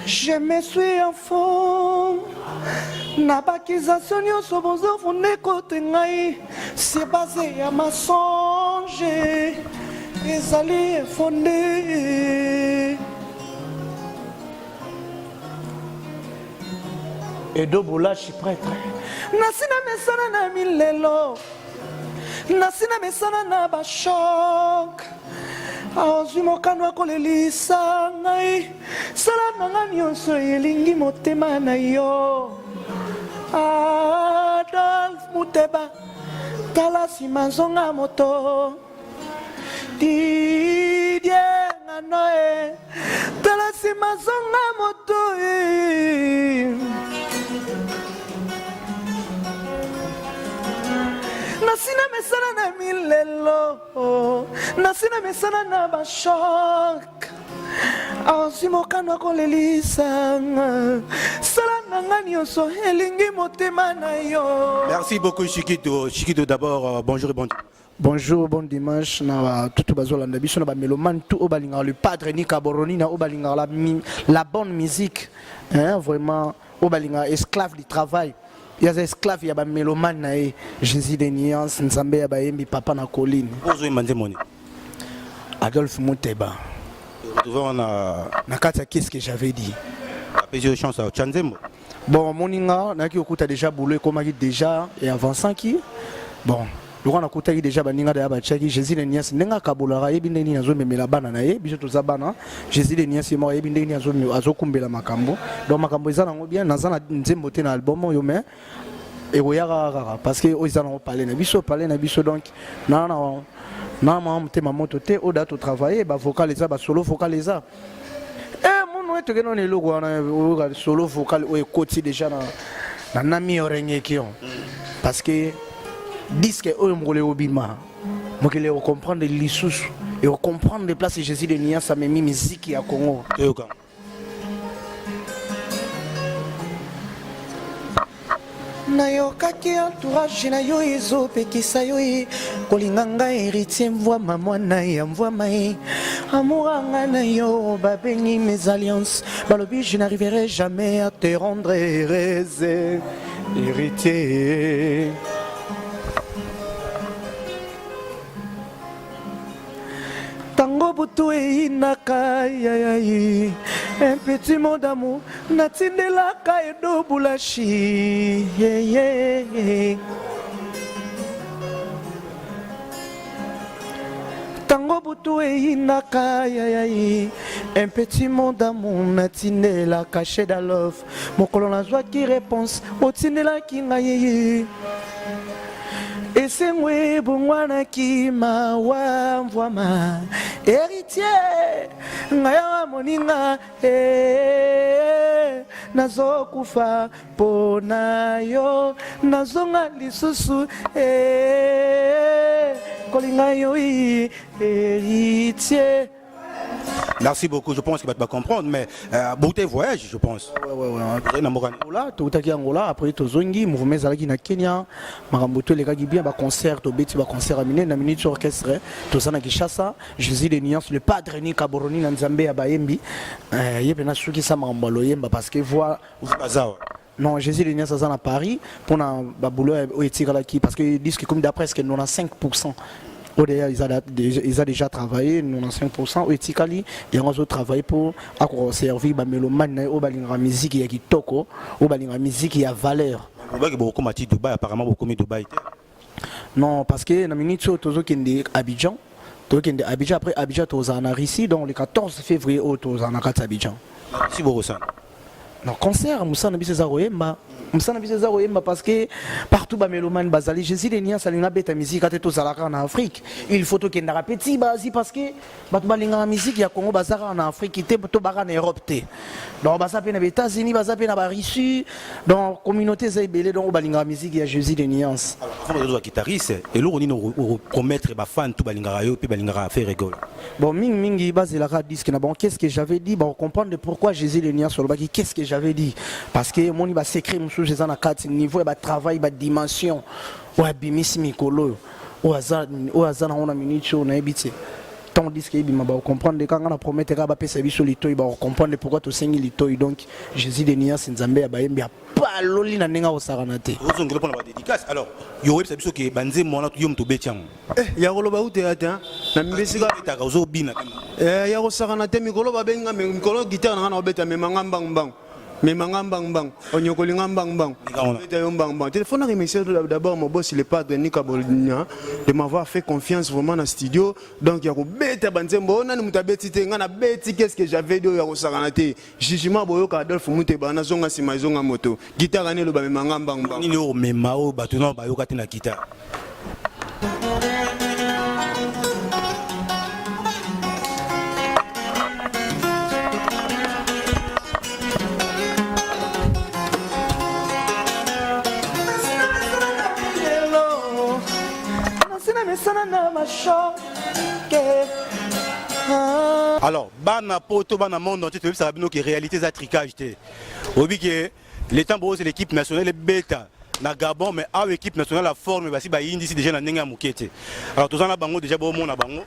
Je me suis enfant na bakization nyonso bozofunde kote ngai se base ya mensonge ezali efonde. Edo Bolashi prêtre. Nasi na mesana na milelo, nasi na mesana na ba choc, azwi mokano akolelisa ngai, sala na nga nyonso elingi motema na yo. Adolphe Muteba, tala nsima nzonga moto. Didier Nganoe, tala nsima zonga moto e. Nasi na mesana na milelo, nasi na mesana na bashok, azwi mokano akolelisa nga, sala na nga nyonso elingi motema na yo. Merci beaucoup Chikito. Chikito d'abord, bonjour et bon Bonjour, bon dimanche na ba tutu bazolanda biso na ba mélomane tout oyo balingaka le padre Nika Boroni na oyo balingaka la, la bonne musique hein, vraiment oyo balingaka esclave du travail ye aza esclave ya ba mélomane na ye Jésus de nuance Nzambe ya bayembi papa na colline. Ozoyemba nzembo nini? Adolphe Muteba. Retrouve wana na kati ya qu'est-ce que j'avais dit. Apesi yo chance otya nzembo. Bon, moninga nayaki kokuta déjà boulot ekomaki déjà et avançaki. Bon, lokola nakutaki déjà baninga daya batiaki Jésus de Nias ndenge akabolaka ayebi ndenge nini azomemela bana na ye, biso toza bana. Jésus de Nias ye moko ayebi ndenge nini azokumbela makambo. Donc makambo eza nango bien, naza na nzembo te na album oyo mais ekoya kaka kaka parce que oyo eza nango palais na biso, palais na biso donc na na na mwa motema moto te oyo da totravaille ba vocal eza ba solo vocal eza. Eh munu eto keno na eloko wana oyoka solo vocal oyo ekoti déjà na na nami orengeki parce que disque oyo mokolo ekobima mokili ekocomprendre lisusu ekocomprendre place Jésus de Nuance amemi miziki ya Congo. Toyoka. Nayokaki entourage na yo ezopekisa yo ye kolinga ngai héritier mvwama mwana ya mvwama ye amour anga na yo babengi mes alliances balobi je n'arriverai jamais à te rendre heureuse héritier. Tango butu eyinaka yayayi un petit mot d'amour natindelaka Edo Bulashi yeah, yeah. Tango butu eyinaka yayayi un petit mot d'amour natindelaka Sheda Love mokolo nazwaki réponse otindelaki ngai esengo ebongwanaki mawa mvwama héritier ngai awa moninga eh, nazokufa mpo na yo nazonga lisusu eh, kolinga yo héritier. Merci beaucoup, je pense que tu vas comprendre, mais beauté voyage, je pense. Ouais. Angola, toutaki Angola, après tozongi, mouvement ezalaki na Kenya, makambo to elekaki bien, ba concert, tobeti ba concert à minene, na minute orchestre, toza na Kinshasa, Jésus de Nuance, le padre Nika Boroni na Nzambe ya bayembi, ye pena sukisa makambo ya loyemba parce que voix Bazawa. Non, Jésus de Nuance aza na Paris pona ba boulot oyo etikalaki parce que disque comme d'après presque 95% oyo d'ailleurs ils a déjà travaillé 95% oyo etikali yango azo travailler pour akoka servir ba mélomane na ye oyo balingaka musique ya kitoko, oyo balingaka musique ya valeur. Olobaki bokokoma ti Dubaï, apparemment bokomi Dubaï te. Non, parce que na minute oyo tozokende Abidjan, tozokende Abidjan, après Abidjan tozala na Russie, donc le 14 février oyo tozala na kati ya Abidjan. Si bokosala Non, concert mosala na biso eza koyemba, mosala na biso eza koyemba parce que partout ba mélomane bazali. Jésus de Nuance alinga beta musique ate tozalaka na Afrique, il faut tokendaka pe ti bazi parce que bato balingaka musique ya Congo baza kaka na Afrique te to baka na Europe te, donc baza pe na ba États-Unis, baza pe na ba Russie, donc communauté eza ebele, donc balingaka musique ya Jésus de Nuance. Alors avant ozwa guitariste, eloko nini opromettre ba fan tout balingaka yo pe balingaka Ferre Gola? Bon, mingi mingi bazelaka disque na bango qu'est-ce que j'avais dit, ba comprendre pourquoi Jésus de Nuance olobaki qu'est-ce que j'avais dit parce que omoni ba secret mosusu eza na kati niveau ya ba travail ba dimension oyo abimisi mikolo oyo, oyo aza nango na minute oyo nayebi te. Ntango disque ebima bakocomprendre kaka nga na promete kaka bapesa biso litoi bakocomprendre pourquoi tosengi litoi. Donc Jésus de Nias, Nzambe ya bayembi, apaloli na ndenge akosakana te. Ozongela mpona badédicace. Alors yo oyebisa biso ke banzembo wana yo moto obeti yango? Eh, ya koloba ute ya te na mbisika. Obetaka, ozobina? Eh, ya kosakana te. Mikolo babengi nga, mikolo guitare na nga na obeta, memanga mbangu mbangu, memanga mbangu mbangu, onyokoli nga mbangu mbangu, beta yo mbangu mbangu. Téléphone à remercier d'abord mon boss le padre Nika Bolina de m'avoir fait confiance vraiment na studio. Donc ya kobeta banzembo oyo nani moto abeti te, nga na beti. Qu'est-ce que j'avais dit? Oyo ya kosakana te, jugement boyoka Adolphe Muteba, nazonga nsima, ezonga moto, guitare ani eloba memanga mbangu mbangu. Nini oyo omema oyo bato nao bayoka te na guitare? Alors bana poto, bana monde entier, toyebisaka bino ke réalité eza tricage te. Oyebi ke le temps boyozela équipe nationale ebeta na Gabon, mais awa équipe nationale ya forme basi bayindisi déjà na ndenge ya moke te. Alors toza na bango déjà, bomona bango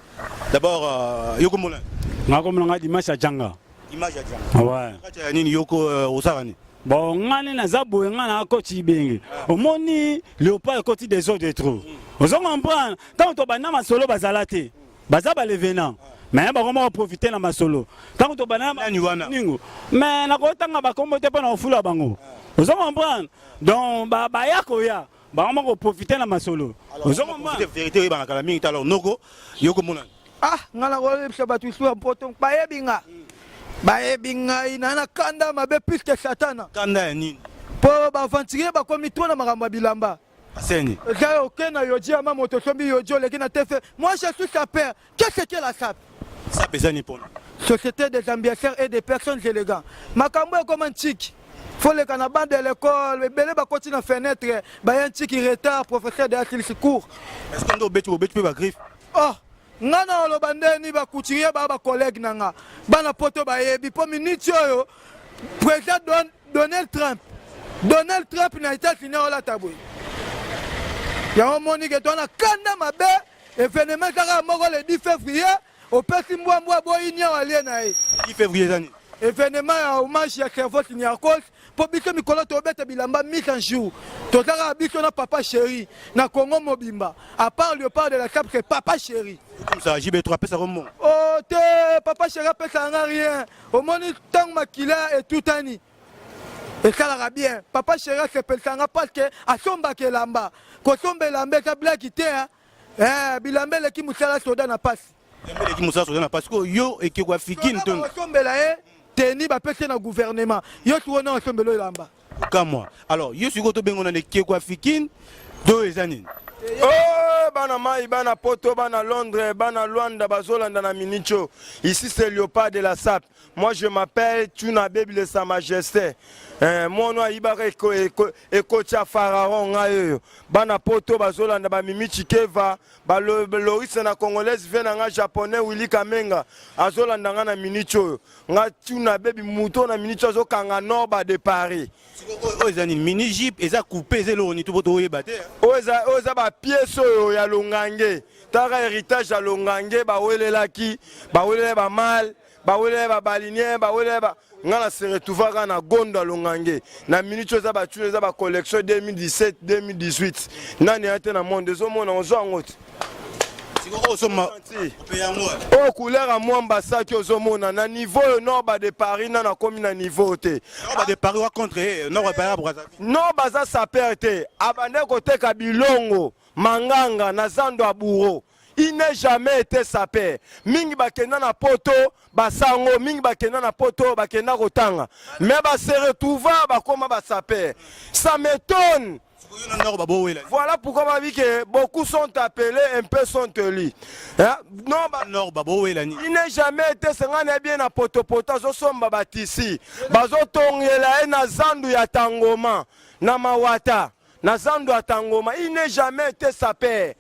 d'abord. Yo komona? Nga komona nga Dimanche ya Janga. Image ya Janga? Ouais. Kati ya nini yoko osala nini? Bon, nga nde naza boye, nga na akoti ibenge, omoni léopard ekoti désordre trop, ozo comprendre? Ntango tobanda masolo bazala te, baza balevenant, mais bakoma koprofite na masolo ntango tobanda. Nani wana? Ningo, mais nakotanga bakombo te mpo na kofula bango, ozo comprendre? Donc baya koya, bakoma koprofite na masolo, ozo comprendre? Vérité oyebana kala mingi te. Alors noko, yo komona? Ah, nga na koyebisa bato isu ya poto, bayebi nga, bayebi ngai na na kanda mabe plus que Satana. Kanda ya nini? Mpo baaventurier bakomi trop na makambo ya bilamba. Aseni. Eza oke na yoji ama moto osombi yoji, oleki na tefe. Moi, je suis sapeur. Qu'est-ce que la sape? Sape eza nini mpona? Société des ambiasseurs et des personnes élégants. Makambo ekoma ntiki, foleka na bande ya l'école, ebele bakoti na fenêtre, baya ntiki retard, professeur de asilisi cours. Est ce que nde obeti, obeti mpe bagriffe? Oh, nga na oloba ndeni bacouturier baa bacollègue na nga, bana poto bayebi mpo miniti oyo président Donald Trump, Donald Trump na États-Unis olata boye. Yango moni ke to na kanda mabe. Événement kaka moko le 10 février, opesi mbwambwa boyi niao alie na ye. 10 février eza nini? Événement ya hommage ya Servos Niarcos, mpo biso mikolo tobeta bilamba mise en jour, toza kaka biso na Papa Chéri na Congo mobimba, à part léopard de la sape, c'est Papa Chéri. Comme JB3 apesaka mo? Oh te, Papa Chéri apesaka nga rien. Omoni ntango makila etutani, esalaka bien. Papa Chéri asepelisaka nga parce que asombaka elamba. Kosomba elamba eza blague te. Eh, bilamba eleki mosala soda na pasi. Eleki mosala soda na pasi. Yo ekeko ya fikini to? Osombela ye teni, bapesi ye na gouvernement. Yo sikoyo na osombela elamba? Kamwa. Alors yo sikoyo tobengo na ekeko ya fikini to eza nini? Oh, bana mai, bana poto, bana Londres, bana Luanda bazolanda na minicho. Ici c'est léopard de la sape. Moi, je m'appelle Tuna Baby de Sa Majesté. Eh, mwana ayibaka ekoti ya pharaon, ngai oyo. Bana poto bazolanda, bamimi Chikeva, balorisa na congolaise, ve na nga japonais Willi Kamenga azolanda nga na miniti oyo. Nga Tuna Bebi, moto na miniti oyo azokanga Norba de Paris. Oyo eza nini? Mini jupe eza coupe, eza eloko nini to po toyeba te? Oyo eza bapièce oyo ya longange. Taka héritage ya longange, bawelelaki, bawelelaki bamale, bawelelaki babalinier, bawelelaki ba nga na se retrouvaka na gondo ya longange na minute oyo. Eza batuna, eza bacollection 2017, 2018, nani aya te na monde ezomona, ozwa yango te. Oyo couleur ya mwamba saki ozomona na niveau oyo, Norba de Paris nano akomi na niveau te. De Paris wa contre Norba Paris? No, baza sapeur te. Abande koteka bilongo manganga na zando ya bourreau. Il n'est jamais été sapeur. Mingi bakenda na poto, basango mingi bakenda na poto, bakenda kotanga, mais base retrouva bakoma basapeur. Ça m'étonne. Voilà pourquoi babi que beaucoup sont appelés, un peu sont élus. Hein? Non, ba, Nord babowela nini? Il n'est jamais été sengana bien na potopoto, azosomba batisi, bazotongela ye na zandu ya tangoma na mawata, na zandu ya tangoma. Il n'est jamais été sapeur.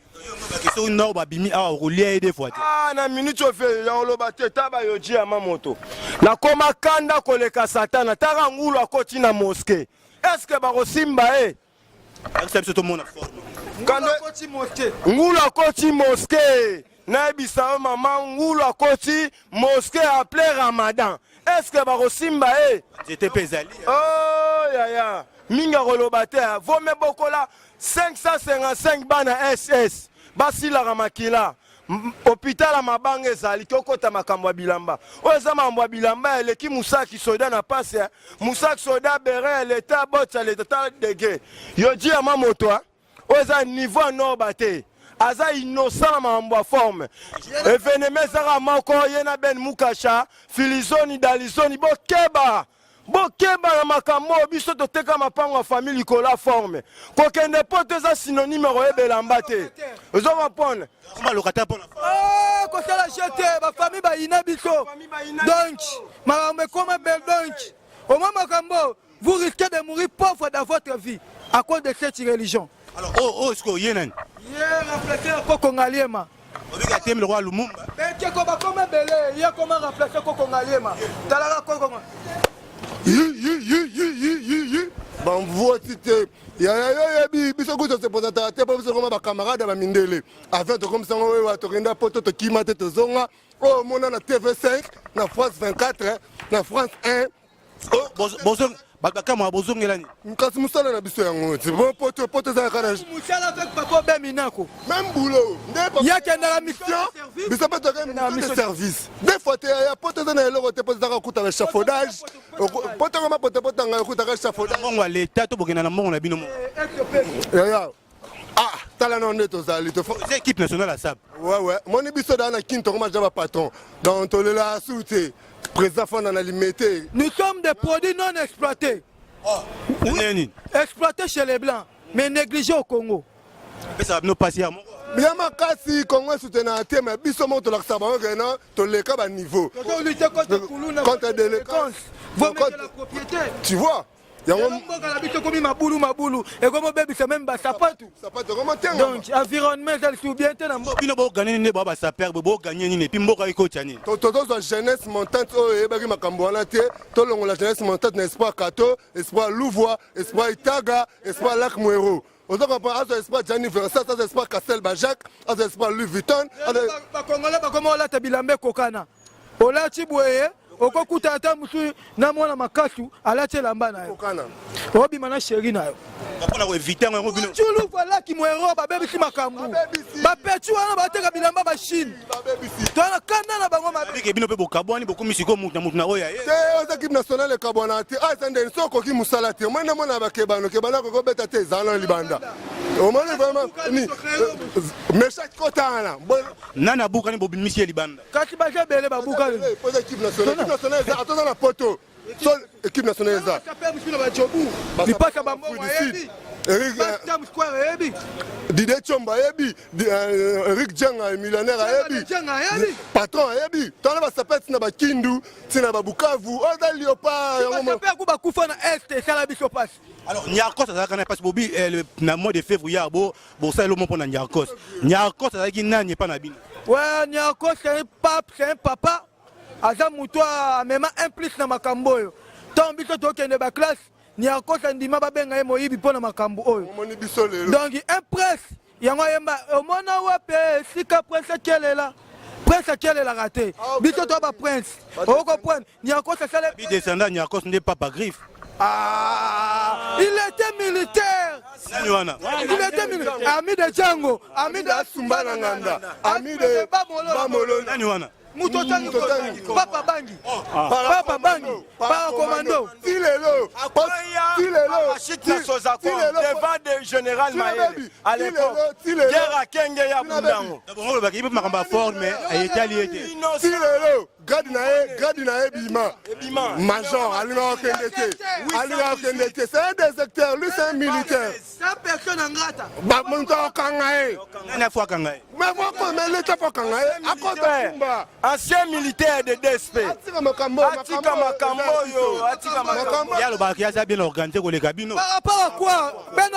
Soki nord babimi awa, okolia ye deux fois te. Ah, na minute oyo ya oloba te, ta bayoji ya mamoto, nakoma kanda koleka Satana. Taka ngulu akoti na mosquée, est ce que bakosimba ye? Akisa biso tomona forme. Ngulu akoti mosquée. Nayebisa yo mama ngulu akoti mosquée appelé Ramadan. Est-ce que bakosimba ye? Nzete mpe ezali. Oh yaya, mingi akoloba te. Vome bokola 555 bana SS basilaka makila. Hôpital ya mabanga ezali tokota makambo ya bilamba oyo eza makambo ya bilamba eleki musaki soda na pasi musaki soda bere ya leta bot ya leta ta degre yoji ya ma moto oyo eza niveau ya norba te aza innocent na makambo ya forme evenema ezaka moko ye na ben mukasha filizoni dalizoni bokeba bokeba na makambo oyo biso toteka mapango ya famille likolo ya forme kokende poto eza synonyme ya koyeba elamba te ozo comprendre ah, kosala je te bafamille bayina biso donc makambo ekoma bel donc omoi makambo vous risquez de mourir pauvre dans votre vie à cause de cette religion. Alors, oh, oh, est-ce que yénan? Yeah, remplacer Koko Ngaliema. Obika temi le roi Lumumba. Ekeko bakoma ebele, ye akoma remplacer Koko Ngaliema. Talaka Koko. Bamvoti te yaya yo oyebi biso kutu toseposataka te mpo biso koma bacamarade ya bamindele avion tokomisango wewa tokenda poto tokima te tozonga oyo omona na tv5 na france 24 na france 1 Oh, bato bakamwa bozongela nini kasi mosala na biso yango ti bo poto poto ezalaka na mosala avec papa obe minako même boulot nde yakendaka mission biso mpe tokende mission service des fois te ya poto eza na eloko te poto ezaka okuta na échafaudage poto yango mapotopoto ngai okutaka échafaudage mbongo ya leta to bokenda na mbongo na bino moko yaya ah tala nano nde tozali eza équipe nationale ya sable wewe moni biso daa na kin tokoma deja bapatron donc tolela su te président fanda na limete nous sommes des produits non exploités oh, nini exploités chez les blancs mais négligés au congo apesaka bino mpasi ya moko ya makasi congo esoutenaka te mais biso moko tolakisaka bango ke na toleka baniveau contre délinquance tu vois yango mboka na biso ekomi mabulu mabulu ekomi obebisa meme basapatu donc environnement eza lisusu bien te na mboka bino boganye nini ba basaper boganye nini epuis mboka ekotya nini tozozwa jeunesse montante oyo eyebaki makambo wana te tolongola jeunesse montante na espoir kato espoir louvoi espoir itaga espoir lac mwero ozo comprendre azwa espoir gianni versace azwa espoir castel bajacques azwa espoir louis vuitton bakongole bakoma olata bilamba ekokana olati boye okokuta ata mosusu na mwana makasu alati elamba na yo obima na sheri na yo mpona koevite yango yango bino tulu alaki moero babebisi makambo bapeti wana bateka bilamba bachine towana kanda na bango mabe bino mpe bokabwani bokomi sikoyo motu na motu na oyo aye te oza ekipe nationale ekabwana te ah eza ndeni so okoki mosala te omoni namona bakebano kebano akoki obeta te ezala na libanda omoni vraiment ni meshak kota wana nani abukani bobimisi ye libanda kasi baza ebele babukani poza équipe nationale équipe nationale eza atoza na poto so équipe nationale eza lipasa bambongo ayebi Eric Didier Tshomba ayebi Eric Djenga millionnaire ayebi patron ayebi tala basape ntina bakindu ntina babukavu oyo eza léopard yango bakufa na est esala biso pasi alors Niarcos azalaka na pasi bobi na mois de février bo bosala eloko mpo na Niarcos. Niarcos azalaki nani epa na bino? Ouais, Niarcos c'est un pape, c'est un papa. Aza moto amema un plus na makambo oyo. Ntango biso tokende ba classe, Niarcos andima babenga ye moyibi mpo na makambo oyo. Omoni biso lelo. Donc un presse yango ayemba omona wapi esika prince akelela prince akelelaka te ah, biso toa ba prince okoprendre Niarcos asala bi descendant Niarcos nde papa griffe. Ah, il était militaire. Nani wana? Il était militaire. Ami de Django, ami de Asumba na Nganda, ami de Bamolo. Nani wana? Moto otangi Papa Bangi. Oh. Papa Bangi, Papa Commando. Ti lelo. Ti lelo. Ti lelo devant de général Mayele. À l'époque. Guerre akenge ya bundango. Bongo lobaki ipe makambo ya forme etali ye te. Ti lelo. Grade na ye, grade na ye bima. Major, alingaka kokende te. Alingaka kokende te. C'est un déserteur, lui c'est un militaire. Personne en grata. Ba moto akanga ye. Nani afo akanga ye? Mais moko mais l'État fo akanga ye. Akota kumba. Ancien militaire de DSP. Atika makambo. Atika makambo yo, atika makambo. Ye alobaka aza bien organisé koleka bino. Par rapport à quoi? Ben.